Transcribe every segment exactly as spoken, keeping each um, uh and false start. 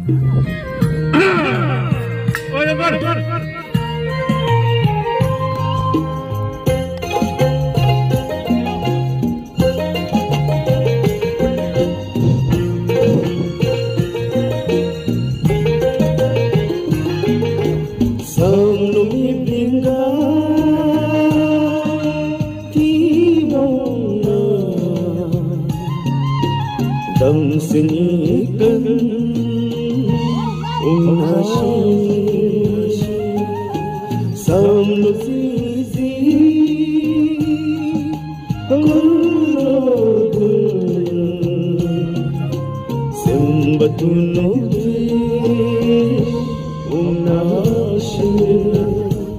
བསམ་བློ་མི་བདེ་འགའ་དེ་མོ་ན། དམ་སྲི་གཉིས་ཀུན་འོང་ན་ཤི། བསམ་བློ་ཟི་ཟི་ཀུན་རོ་ཀུན། སེམས་པ་དུ་ནོ་དེ་འོང་ན་ཤི།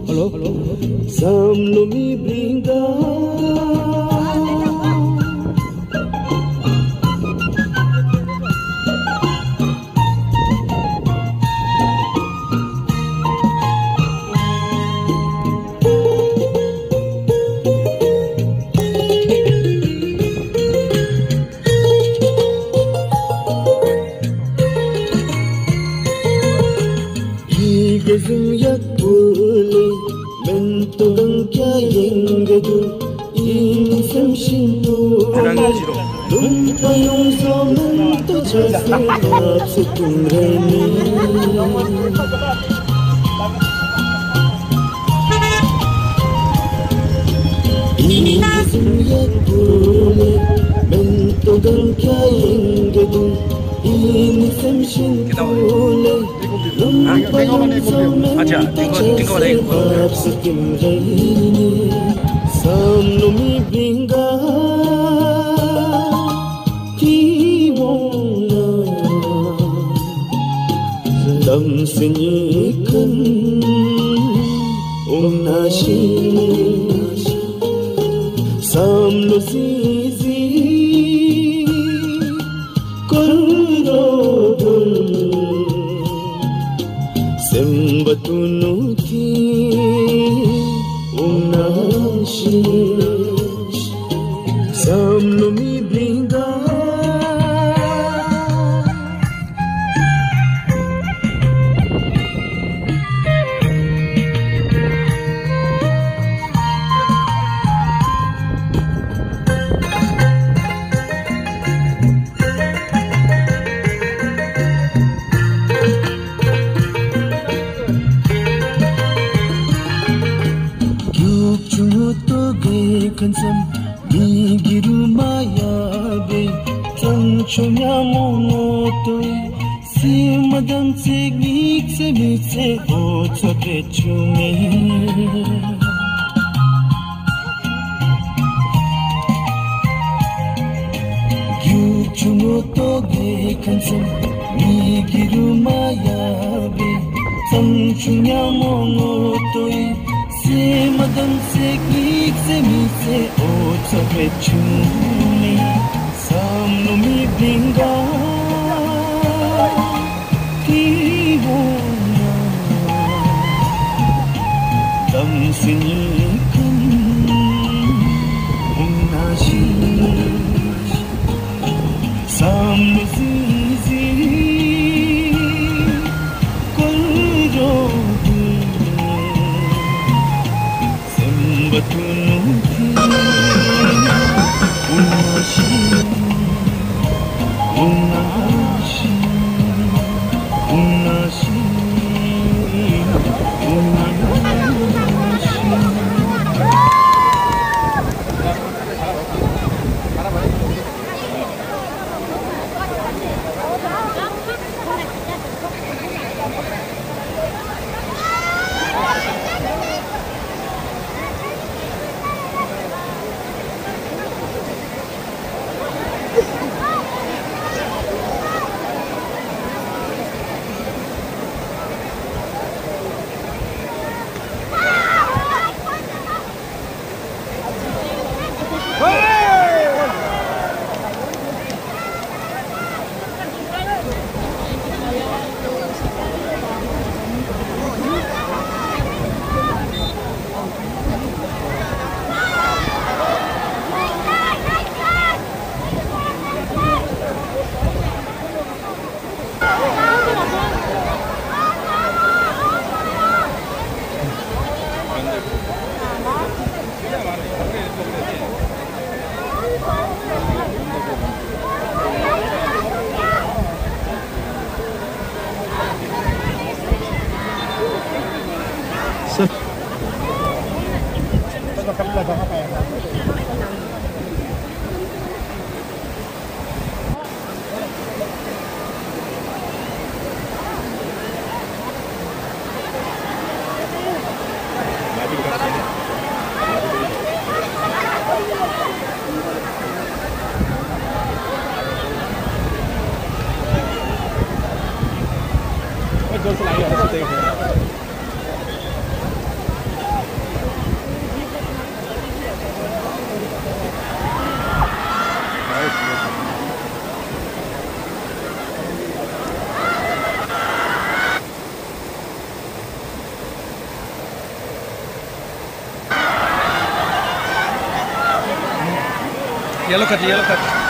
བསམ་བློ་མི་བདེ་འགའ། ཡིད་ཀྱི་གཟུང་ཡག་པོ་ལས། མེན་ཏོ་གང་ཀྱ་ཡེང་གི་འདུག་ཡིན་སེམས་ཤིན་ཏུ་ལུང་པ་ཡོངས་སུ་མེན་ཏོ་ཆ་སེ་ལབ་སེ་ཀུན་རེ་ནི། ཡིན་སེམས་ཡག་པོ་ལས། མེན་ཏོ་གང་ཀྱ་ཡེང་གི་འདུག་ཡིན་སེམས་ཤིན་ཏུ་ལས། ལུང་པ་ཡོངས་སུ་མེན་ཏོ་ཆ་སེ་ལབ་སེ་ཀུན་རེ་ནི། བསམ་བློ་མི་བདེ་འགའ་དེ་འོང་ན། དམ་སྲི་གཉིས་ཀུན་འོང་ན་ཤི། བསམ་བློ་ཟི་ཟི་ཀུན་རོ་ཀུན། སེམས་པ་དུ་ནུ་དེ་འོང་ན་ཤི། བསམ་བློ་མི་བདེ་འགའ། རྒྱུག་ཆུང་ངུ་ཏོ་གེ་ཁན་སམ། མི་གི་རུ་མ་ཡ་བེ། གཙང་ཆུ་ཉ་མོ་ངོ་ཏོ། སི་མ་དམ་ཚིག་ཉིག་ཚེ་མི་ཚེ་ཨོ་ཚོ་ཏེ་ཆུ་མེ། རྒྱུག་ཆུང་ངུ་ཏོ་གེ་ཁན་སམ། མི་གི་རུ་མ་ཡ་བེ། གཙང་ཆུ་ཉ་མོ་ངོ་ཏོ་ཡི། སེ་མ་དམ་སེ་ཀིག་སེ་མི་སེ་ཨོ་ཚོ་བེ་ཆུ་མེ། བསམ་བློ་མི་བདེ་འགའ་དེ་འོང་ན། དམ་སྲི་གཉིས་ཀུན་འོང་ན་ཤི། བསམ་བློ་ཟི་ཟི་ཀུན་རོ་ཀུན། སེམས་པ་དུ་ནུ་དེ་འོང་ན་ཤི། འོང་། Yellow card, yellow card.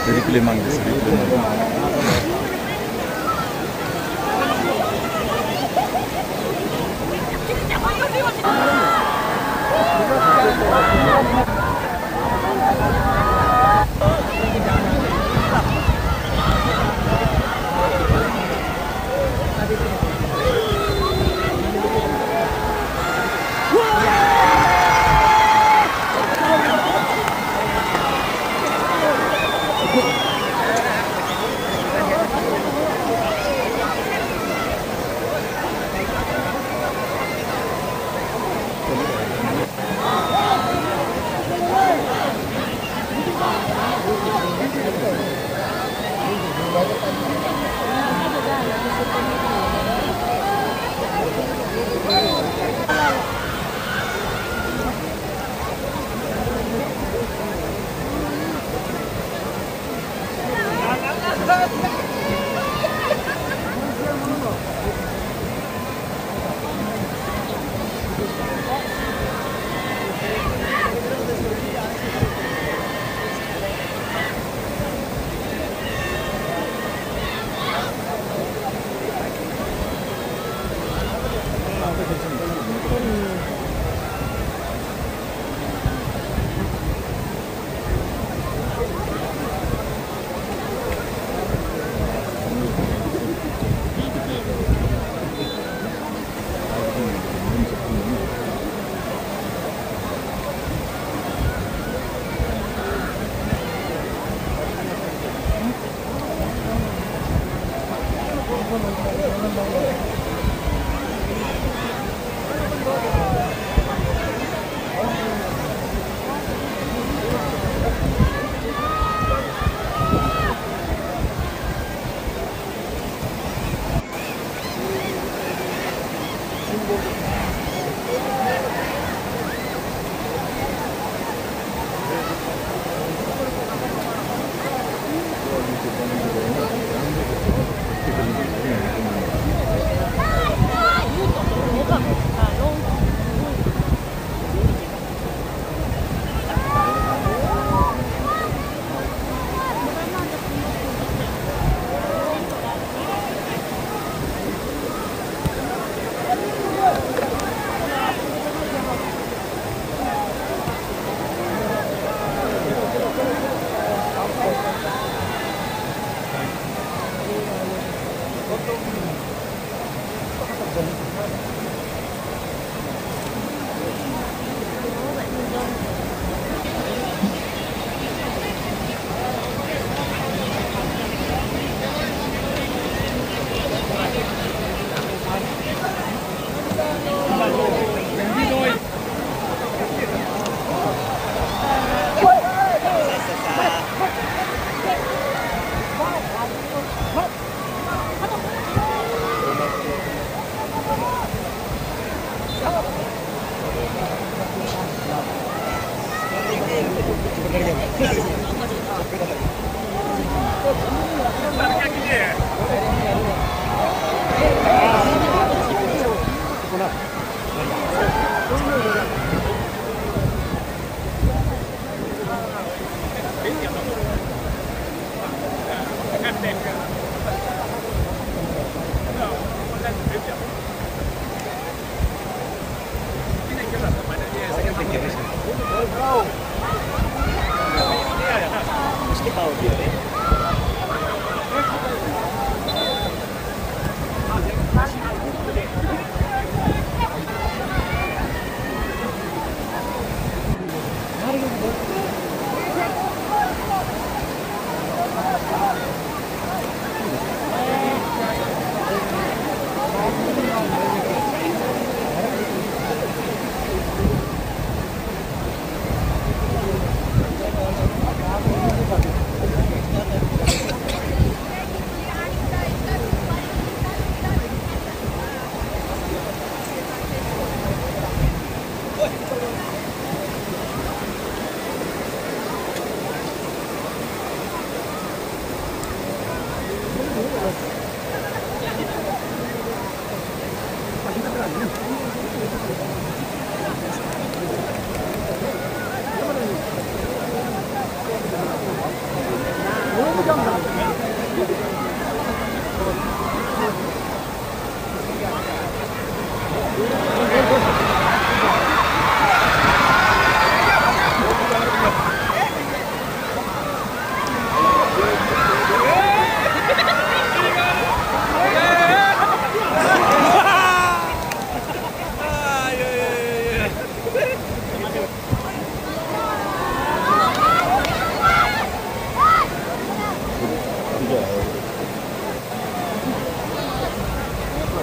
Replay མང་གི་རེད། རི་པི་ལེ་མང་།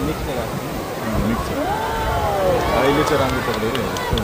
मिक्स है। मिक्स है। अहिले चाहिँ राम्रो पक्रेर हेर्छु।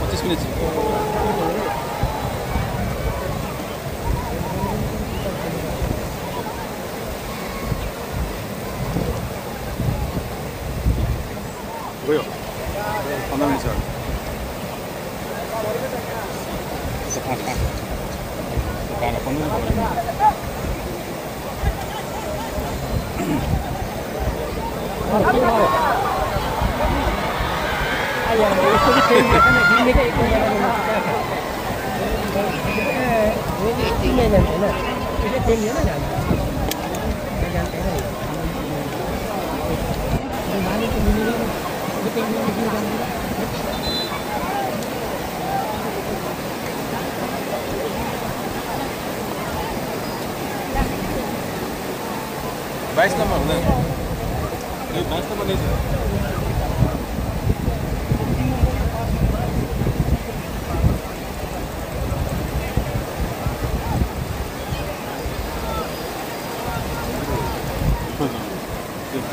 पच्चिस मिनट। गयो। पन्ध्र मिनट छ। पाँच, पाँच। पाँच, पन्ध्र मिनट। बाइस नम्बर हुँदैन। ए, बाइस नम्बर नै छ।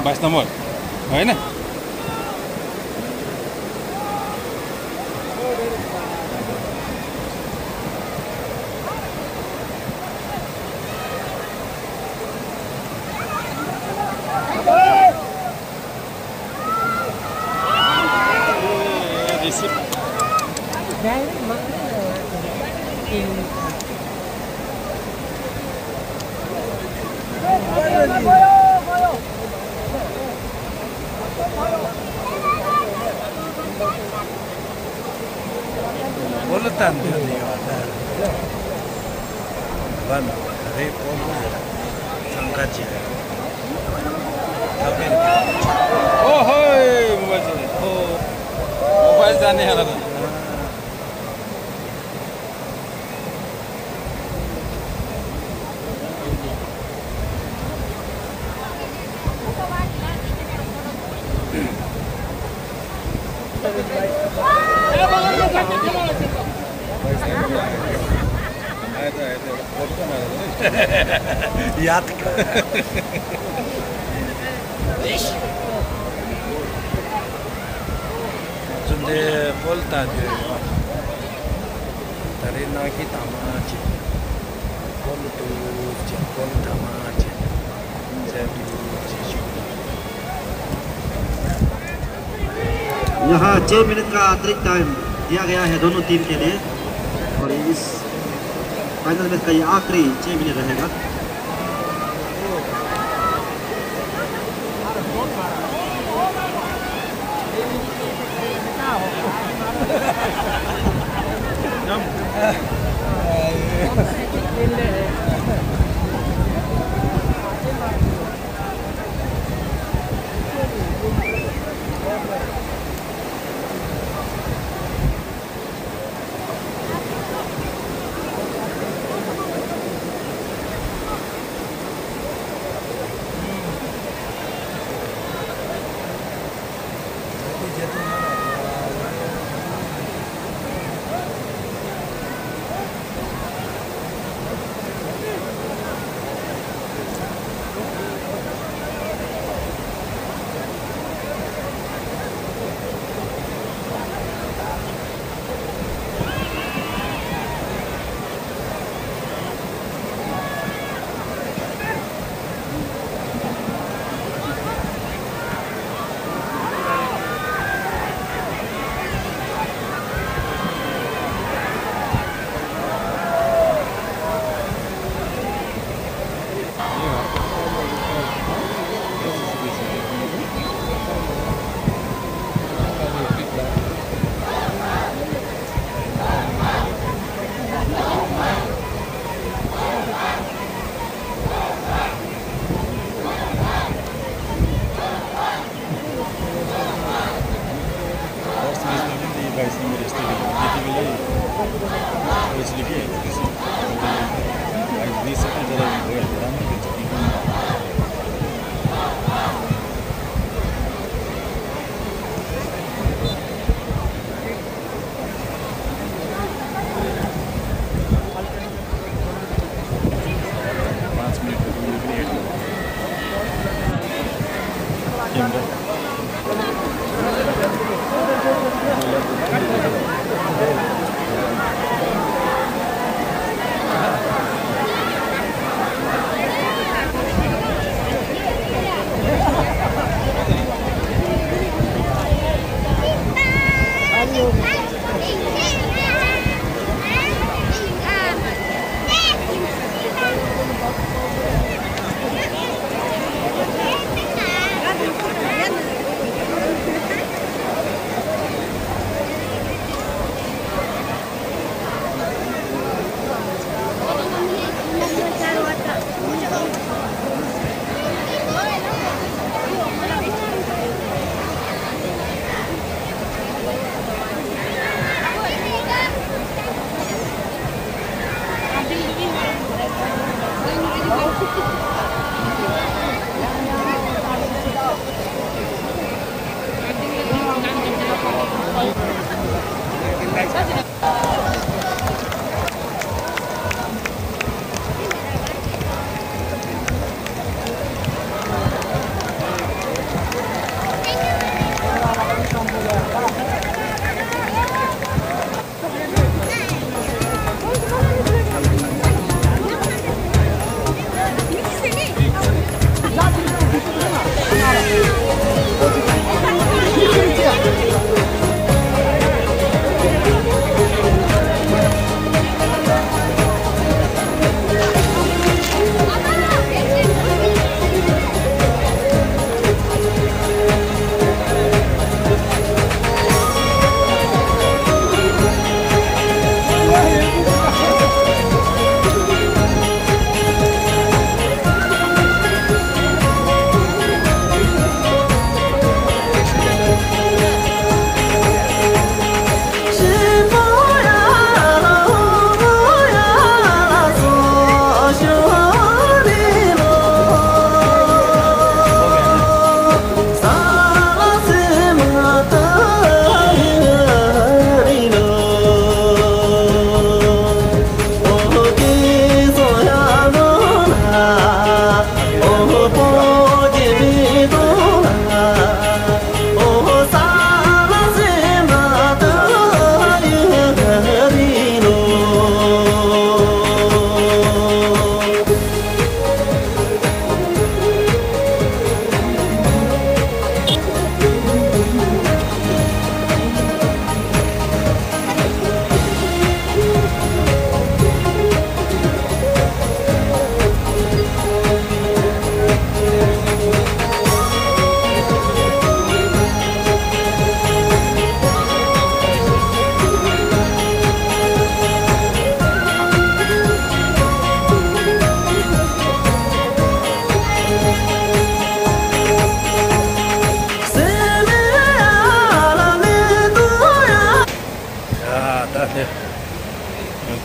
बाइस नम्बर होइन? བོ་ལ་ཏན་དུ་ནས་བ་ད། བ་ན་རེ་བོ་ལ་ཏན་སང་ཁ་ཅི་རེ། ད་བེ་ཨོ་ཧོ། མོ་བ་ཟེ་ཨོ། མོ་བ་ཟ་ནས་ཡ་ལ། ཡ་ད། ཚུན་དེ་ཧོལ་ད་དེ། ད་རེས་ནང་གི་ཐ་མ་ཅིག་ཧོལ་དུ་ཅིག་ཧོལ་ཐ་མ་ཅིག་ཚད་དུ་ཅིག་ཞུ། यहाँ छह मिनट का अतिरिक्त टाइम दिया गया है दोनों टीम के लिए और इस फाइनल मैच का ये आखिरी छह मिनट रहेगा।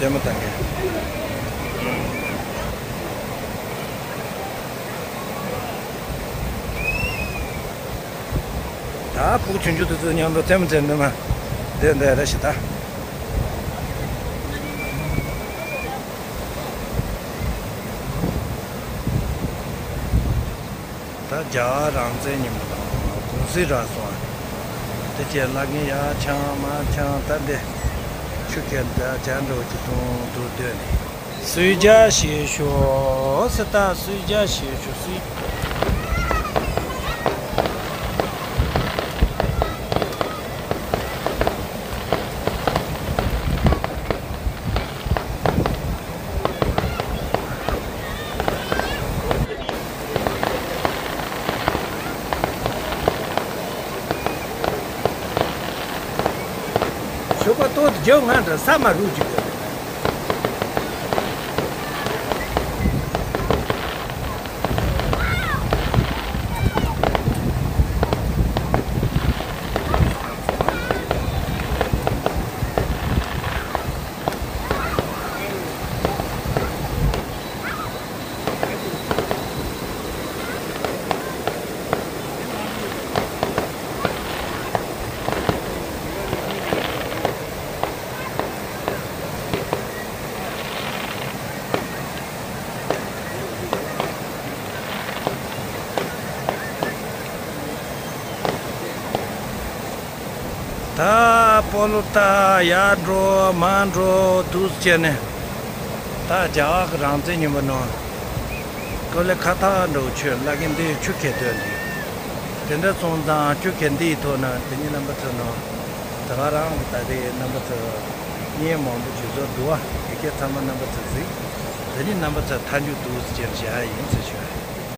རྩེད་མོ་བཏང་མཁན། ད་ཕྲུ་གུ་ཆུང་ཆུང་དེ་ཚོ་མཉམ་དུ་རྩེད་མོ་རྩེ་འདོད་མ། འདི་འདི་རེ་ཞིག་ད། ད་རྒྱ་གར་རང་བཙན་ཉིན་མོ་དང་གུང་སེང་རག་སོང་། དེ་ཅེ་ལ་ངས་ཡར་འཕྱང་མར་འཕྱང་། ད་འདི་ཆུ་ཁྱེར་འདི་ཇ་འདྲ་བོ་ཅིག་འཐུང་འདུག་སྡོད་ནས། གསོལ་ཇ་བཞེས་ཤོག་ཟེར། ད་གསོལ་ཇ་བཞེས་ཤོག་གསོལ། ཞོགས་པ་ཏོག་ཙམ་རྒྱུགས། ང་འདྲ་ས་མ་རུབ་ཅིག་དགོས། ད་སྤོ་ལོ་ལྟ། ཡར་འགྲོ་མར་འགྲོ་འདུག་བྱས་ནས། ད་རྒྱ་གར་གྱི་རང་བཙན་ཉིན་མོ་ནང་། ཀོ་ལེ་ཁ་ཐག་འགྲོ་ཆོད་ལ་གིན་འདི་ཆུ་ཁྱེར་སྡོད་འདུག་དེ་འདྲ་སོང་ཙང་ཆུ་ཁྱེར་འདིའི་ཐོག་ན་དེ་ཉིད་རྣམ་པ་ཚོ་ནང་། ད་ག་རང་གི་ད་རེས་རྣམ་པ་ཚོ་བརྙན་མང་པོ་ཞིག་བཟོ་འདུག་བ། དེ་གས་ཚང་མ་རྣམ་པ་ཚོ་གཟིགས། དེ་ནས་རྣམ་པ་ཚོ་མཐའ་མཇུག་འདུག་སེ་བྱས་བཞག་ཡིན་ཟེར་ཞུ།